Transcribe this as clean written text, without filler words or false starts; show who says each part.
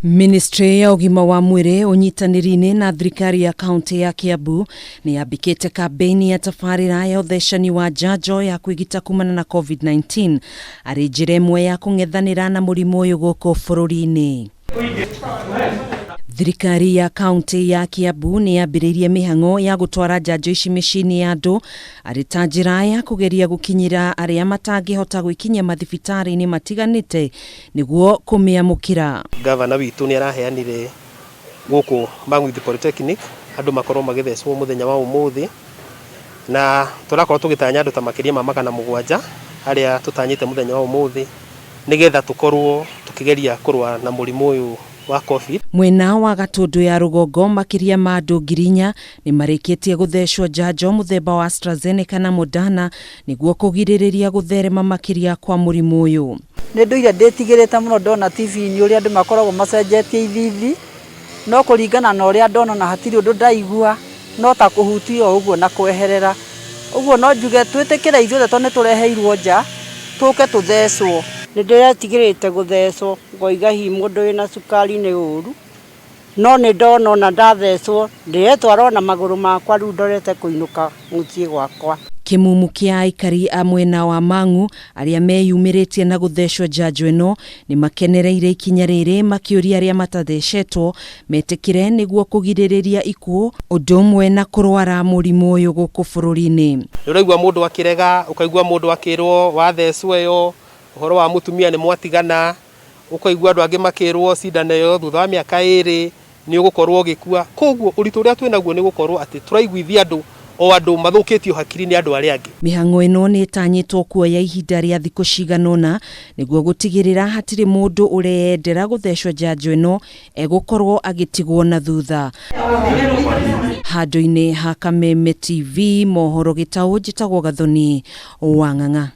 Speaker 1: Ministry ya ũgima wa mwĩrĩ ũnyitanĩri-inĩ na thirikari ya kaunti ya Kiambu nĩ yambĩkĩte kambĩini ya tabarĩra ya ũthecani wa njanjo ya kwĩgita kumana na COVID-19 arĩ njĩra ĩmwe ya kũng'ethanĩra na mũrimũ ũyũ gũkũ bũrũri-inĩ. Thirikari ya kaunti ya Kiambu nĩ yambĩrĩirie mĩhang'o ya gũtwara njanjo ici mĩciĩ-inĩ ya andũ arĩ ta njĩra ya kũgeria gũkinyĩra arĩa matangĩhota gwĩkinyia mathibitarĩ-inĩ matiganĩte nĩguo kũmĩamũkĩra.
Speaker 2: Gavana witũ nĩ araheanire gũkũ Mang'u Polytechnic andũ makorwo magĩthecwo mũthenya wa ũmũthĩ, na tũrakorwo tũgĩtanya andũ ta makĩria ma 700 arĩa tũtanyĩte mũthenya wa ũmũthĩ, nĩgetha tũkorwo tũkĩgeria kũrũa na mũrimũ ũyũ wa COVID.
Speaker 1: Mwena wa Gatũndũ ya rũgongo makĩria ma andũ 4,000 nĩ marĩkĩtie gũthecwo njanjo mũthemba wa AstraZeneca na Moderna nĩguo kũgirĩrĩria gũtherema makĩria kwa mũrimũ ũyũ.
Speaker 3: Nĩ ndũire ndĩtigĩrĩte mũno ndona TV-inĩ ũrĩa andũ makoragwo macenjetie ithithi, no kũringana na ũrĩa ndona na hatirĩ ũndũ ndaigua, no ta kũhutia o ũguo na kweherera. Ũguo no njuge twĩtĩkĩre ithuothe tondũ nĩ tũreheirwo nja, tũke tũthecwo.
Speaker 4: Nĩ ndĩretigĩrĩte gũthecwo, ngoiga hihi mũndũ wĩna cukari nĩ ũru, no nĩ ndona ona ndathecwo ndĩretwara ona magũrũ makwa rĩu ndorete kũinũka mũciĩ gwakwa.
Speaker 1: Kĩmumu kĩa aikari a mwena wa Mang'u arĩa meyumĩrĩtie na gũthecwo njanjo ĩno nĩ makenereire ikinya rĩrĩ, makĩũria arĩa matathecetwo metĩkĩre nĩguo kũgirĩrĩria ikuũ ũndũ ũmwe na kũrwara mũrimũ ũyũ gũkũ bũrũri-inĩ.
Speaker 2: Nĩ ũraigua mũndũ akĩrega, ũkaigua mũndũ akĩrwo wathecwo ĩyo, ũhoro wa mũtumia nĩ mwatigana, ũkaigua andũ angĩ makĩrwo cindano ĩyo thutha wa mĩaka 2 nĩ ũgũkorwo ũgĩkua. Koguo ũritũ ũrĩa twĩnaguo nĩ gũkorwo atĩ tũraiguithia andũ o andũ mathũkĩtio hakiri nĩ andũ arĩa angĩ.
Speaker 1: Mĩhang'o ĩno nĩ ĩtanyĩtwo kuoya ihinda rĩa thikũ cigana ũna nĩguo gũtigĩrĩra hatirĩ mũndũ ũreyendera gũthecwo njanjo ĩno egũkorwo agĩtigwo na thutha. Handũ-inĩ ha Kameme TV mohoro gĩtaũ, njĩtagwo Gathoni wa Ng'ang'a.